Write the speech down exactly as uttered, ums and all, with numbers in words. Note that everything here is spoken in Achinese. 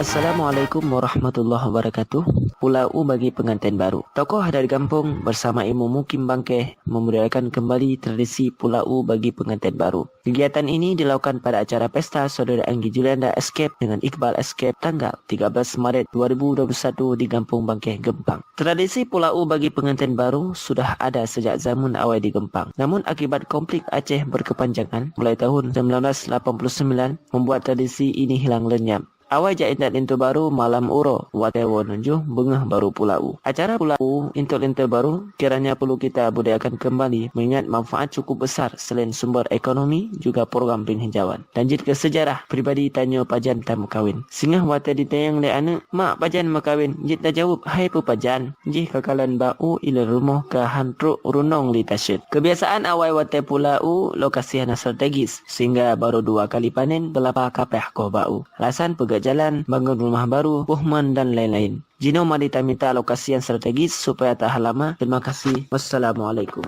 Assalamualaikum warahmatullahi wabarakatuh. Pulau U bagi pengantin baru. Tokoh adat gampông bersama Ibu Mukim Bangkeh memuliakan kembali tradisi Pulau U bagi pengantin baru. Kegiatan ini dilakukan pada acara pesta saudara Anggi Julianda Escape dengan Iqbal Escape tanggal tiga belas Maret dua ribu dua puluh satu di Gampông Bangkeh, Gempang. Tradisi Pulau U bagi pengantin baru sudah ada sejak zaman awai di Gempang. Namun akibat konflik Aceh berkepanjangan mulai tahun sembilan belas lapan puluh sembilan membuat tradisi ini hilang lenyap. Awai jak intat linto baru malam uroe, watée woe nunjoh beungoh baru Pulau U. Acara Pulau U intat linto baru kiranya perlu kita budayakan kembali mengingat manfaat cukup besar selain sumber ekonomi juga program penghijauan. Dan jeuet keu sejarah pribadi tanyoe pajan tameukawen. Singoh watée ditanyong lé aneuëk, "Mak, pajan meukawen?" Jeuet tajaweueb, "Hai peue pajan?" Jih kakalon bak u ileue rumoh ka han trok runong li tasyeut. Kebiasaan awai watée Pulau U lokasi hana strategis, sehingga baru dua kali panen keulapa kapah koh bak u. Alasan peugét jalan, bangun rumah baru, pohon dan lain-lain. Jinoe mari tamita lokasi nyang strategis supaya tahan lama. Terima kasih. Wassalamualaikum.